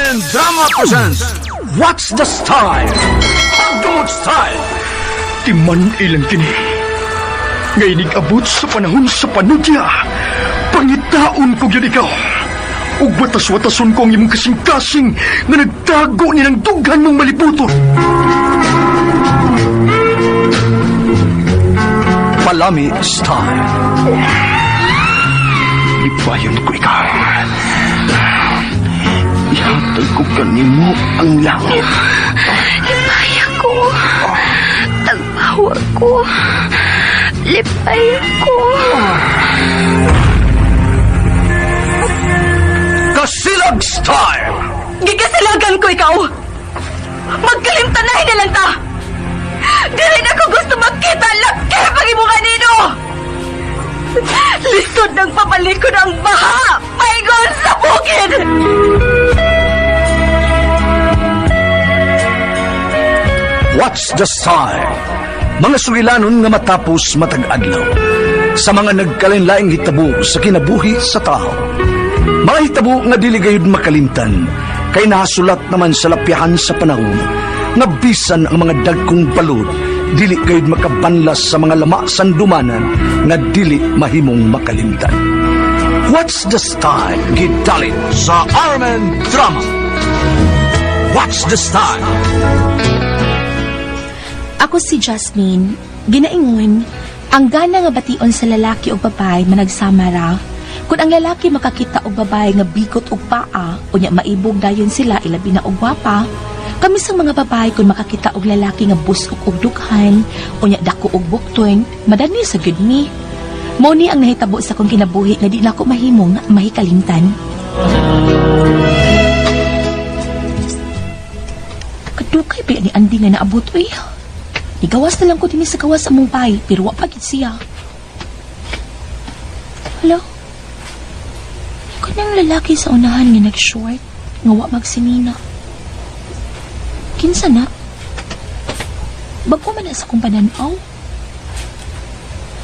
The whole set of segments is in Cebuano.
Armen Drama presents What's the Style? Pagdumot Style! Timan ilang kini. Ngay abot sa panahon sa panudya. Pangitaon ko gyud ikaw. Ug watas-watason ko ang imong kasing-kasing nga nagtago ni ng dughan mong malibuton. Palami Style. Ipayon ko ikaw. Ihatag ko kanimo ang langit. Lipay ko. Tagpawa ko. Lipay ko. Kasilag Style! Gigasilagan ko ikaw. Magkalimtanahin na lang ta. Dili na ko gusto magkita laki pag imo kanino. Lisod ng papalikod ang baha. Paingon sa bukid. What's the Style? Mga sugilanon nga matapos matag adlaw. Sa mga nagkalinlaing hitabo sa kinabuhi sa tao. Mga hitabo nga dili gayud makalimtan kay nahasulat naman sa lapyahan sa panahon nga bisan ang mga dagkong balod dili gayud makabanlas sa mga lama sandumanan nga dili mahimong makalimtan. What's the Style? Gidalit sa Armen Drama. What's the Style? Ako si Jasmine. Ginaingon, ang gana nga bation sa lalaki og babae managsama ra. Kung ang lalaki makakita og babae nga bigot og paa, unya maibog dayon sila ilabi na og gwapa. Kami sa mga babae kung makakita og lalaki nga busok og dughan, unya dako og bukton, madani sa gud mi. Mao ni ang nahitabo sa akong kinabuhi nga di nako mahimong mahikalimtan. Kadukay ba ni Andy nga naabot uy? Nigawas na lang ko dinhi sa gawas sa among bahay, pero wa pa gid siya. Hello? Kanang lalaki sa unahan nga nag-short, nga wa magsinina. Kinsa na? Bago man na sa akong pananaw.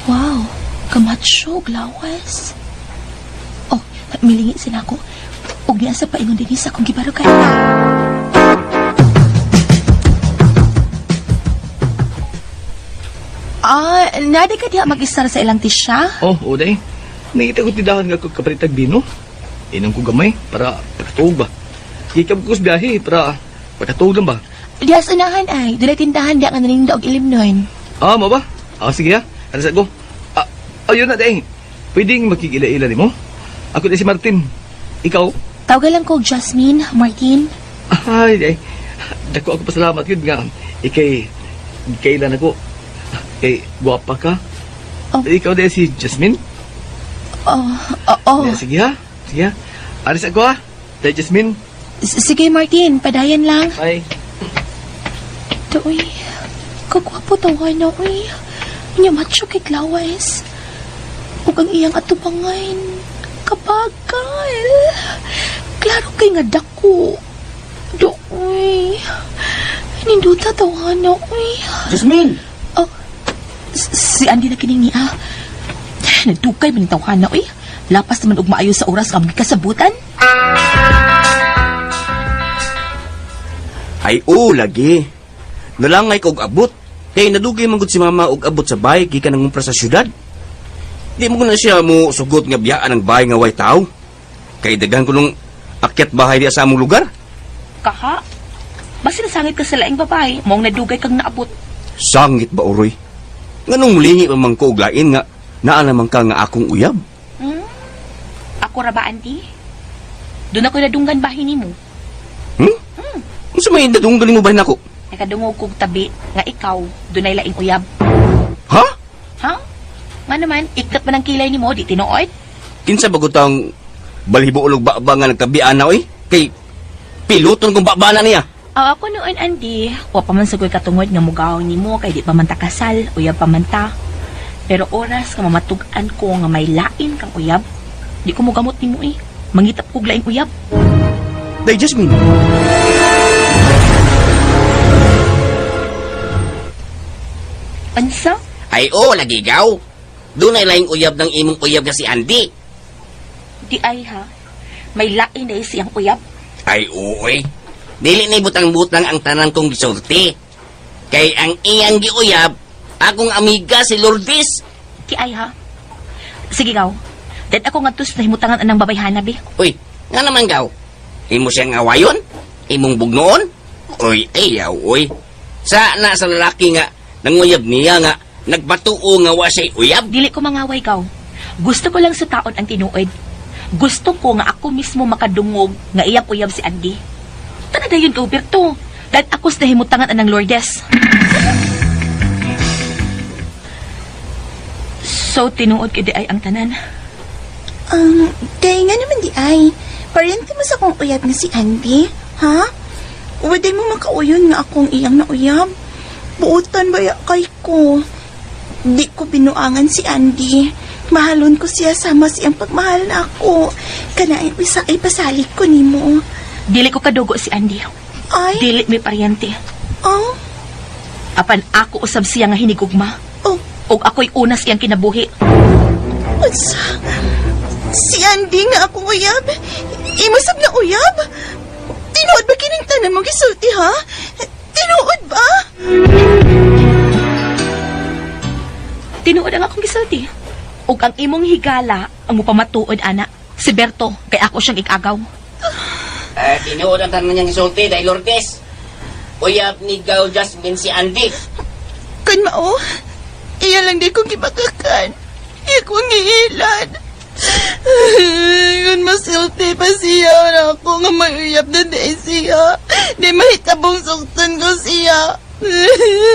Wow, kamatsyo, glawas. Oh, milingi sila ako. Og niya sa paingon dinhi sa akong gibarukan. Ah, nadi ka diha mag-isara sa ilang tisya? Oh, uday. Nakita ko tindahan nga ko kapalitag bino. Inom ko gamay para pagkatuog ba. Gikab ko sa biyahe para pagkatuog lang ba. Diha sa unahan ay, doon tindahan diha nga naninda og ilim nun. Ah, mo ba? Ah, sige ha. Ano sa ko? Ah, ayun na, day. Pwedeng makikila-ila nimo. Ako na si Martin. Ikaw? Tawagan lang ko og Jasmine, Martin. Ay, day. Dako ako pasalamat yun nga. Ikay, kailan ako. Kay, guwapa ka. Oh. Ikaw day si Jasmine? Oh, oh, oh. Yeah, sige ha. Sige ha. Aris ako ha. Day, Jasmine. Sige Martin, padayon lang. Bye. Doy, kagwapo tawa na, uy. Nya macho kay Glawas. Ug ang iyang atubangan. Kabagal. Klaro kay nga dako. Doy. Ninduta tawa na, uy. Jasmine! Oh, si Andy na kining niya. Nagdukay man tawhan na, uy. Lapas naman og maayo sa oras nga kasabutan. Ay, oo, lagi. Nalangay ko og abot. Kay nadugay man gud si mama og abot sa bahay gikan nangumpra sa syudad. Di mo na siya mo sugot nga biyaan ang bahay nga way tao. Kay daghan ko nung akyat bahay diya sa among lugar. Kaha? Basta nasangit ka sa laing babae, mong nadugay kang naabot. Sangit ba uroy? Nganong mulingi pa man ko og lain nga naa naman ka nga akong uyab. Hmm? Ako ra ba, Andy? Doon ako nadunggan bahin nimo. Hmm? Unsa may dadunggan nimo bahin nako? Nakadungog kog tabi nga ikaw dunay laing uyab. Ha? Ha? Nga naman, ikat man ang kilay nimo, di tinuod. Kinsa ba gutang balhibo ulog ba nga nagtabian na oy? Kay piluton kong baba na niya. Aw, ako noon, Andy, wa pa man sagoy katungod nga mugaw nimo kay di pa man ta kasal, uyab pa man ta. Pero oras nga mamatug-an ko nga may lain kang uyab, di ko mogamot nimo eh. Mangitap kog laing uyab. Day Jasmine. Ansa? Ay oo, lagi gaw. Doon ay laing uyab ng imong uyab nga si Andy. Di ay ha. May lain na siyang uyab. Ay, uy. Dili na butang-butang ang tanan kong gisulti. Kay ang iyang giuyab, akong amiga si Lourdes. Ki ay ha. Sige gaw. Dahil ako nga tus nahimutangan anang babayhana bi. Uy, nga naman gaw. Imo siyang awayon? Imong bugnoon? Uy, ayaw, uy. Sa na sa lalaki nga, nanguyab niya nga, nagbatuo nga wa siya'y uyab. Dili ko mangaway gaw. Gusto ko lang sa taon ang tinuod. Gusto ko nga ako mismo makadungog nga iyang uyab si Andy. Tana dayon ka, Berto. Dahil ako sa nahimutangan anang Lourdes. So, tinuod kay di ay ang tanan. Kaya nga naman di ay. Parente mo sa akong uyab nga si Andy, ha? Uwaday mo makauyon nga akong iyang nauyab. Buutan ba ya kay ko? Di ko binuangan si Andy. Mahalon ko siya sama siyang pagmahal na ako. Kana ay isa ay pasalik ko nimo. Dili ko kadugo si Andy. Ay, Dili mi paryente. oh, Apan ako usab siya nga hinigugma. oh, Og ako'y una siyang kinabuhi. unsa? Si Andy nga akong uyab. Imusab na uyab. Tinuod ba kining tanan mo gisulti, ha? Tinuod ba? Tinuod ang akong gisulti. Ug ang imong higala ang mupamatuod ana. Si Berto kay ako siyang ikagaw. Eh, tinuod ang tanan niyang gisulti, dahil Lourdes. Uyab ni Gaw Jasmine si Andy. Kan mao, iya lang di kong gibakakan. Iya kong giilan. Kung masulti pa siya na ako nga mayuyap na di siya. Di mahitabong suktan ko siya.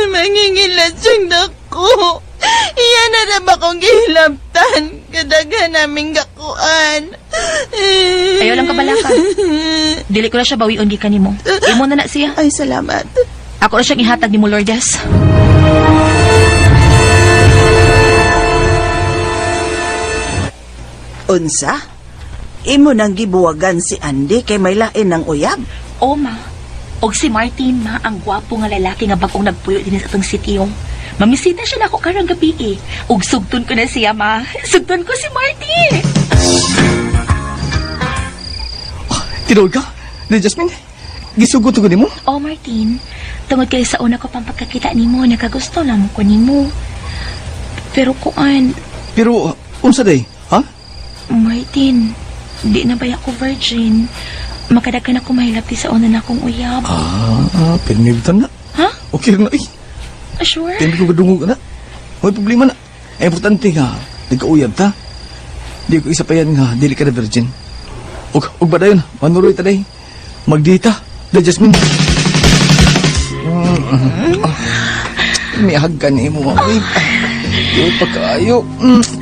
Mangingilat siyang dako. Iya na na ba kong gihilabtan? Kadaghan naming gakuan. Ayaw lang kabalaka. Dili ko na siya bawion gikan nimo. Imo na na siya. Ay, salamat. Ako na siyang ihatag nimo Lourdes. Unsa? Imo nang gibuwagan si Andy kay may lain ng uyab. O ma. Og si Martin ma ang gwapo nga lalaki nga bag-ong nagpuyo din sa atong sitio. Mamisita siya nako karong gabi eh. Og sugton ko na siya ma. Sugton ko si Martin. Tinuod ka? Di Jasmine? Gisugot ko nimo? Oh, Martin, tungod kay sa una ko pang pagkakita nimo, nakagusto na mo ko nimo. Pero kuan, Pero unsa day? Ha? Martin, di na ba ako virgin? Makadagan ako mahilapti sa una na akong uyab. Ah, pirmibitan na. Ha? Okay na eh. Sure? Timbi ko kadungog na. May problema na. Ang importante nga, nagkauyab ta. Di ko isa pa yan nga, dili ka na virgin. Og ba dayon, manuroy ta day. Magdita, da Jasmine. Ah, may hagkan ni mo. Ay, di pa kaayo.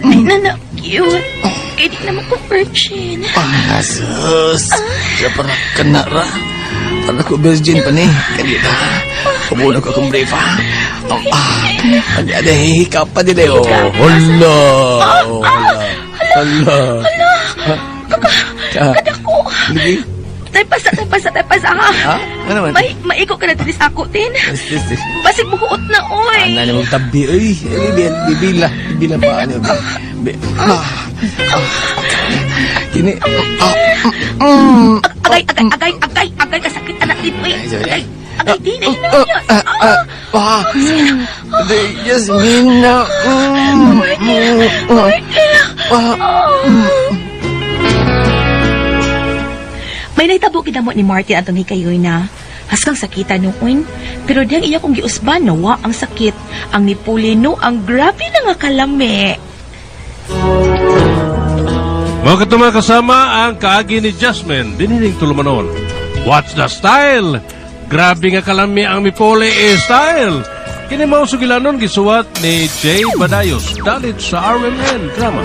Ay, nana, cute. Kaya di naman ko virgin. Ah, sus. Sa para ka na ra. Para ko virgin pa ni. Kanita. Kabunan ko akong brief, ha? Oh, ah. Adi, adi, hika pa din eh. Oh, hala. Oh, hala. Hala. Hala. Kadako. Lagi. Tay pasa, tay pasa, tay pasa, ha? Ha? Ano naman? May, maigo ka na din sa ako, tin. Yes, yes, yes. Basig buhuot na, oy. Ana na magtabi, oy. Eh, Bibila. Bibila pa. Ano, bi, ah. Ah. Kini. Ah. Agay, agay, agay, agay, agay, kasakit anak din, oy. Ay, sorry. Agay, agay din, ay, Ah, ah, ah, ah. Jasmine na. Ah, ah. May nahitabo kidamo ni Martin atong hikayoy na haskang sakita noon. Pero diyang iya kong giusban, nawa ang sakit. Ang nipuli no, ang grabe na nga kalami. Mga katuma kasama ang kaagi ni Jasmine, dinining tulumanon. What's the style? Grabe nga kalami ang mipole e style. Kini mao sugilanon gisuwat ni Jay Badayos dalit sa RMN Drama.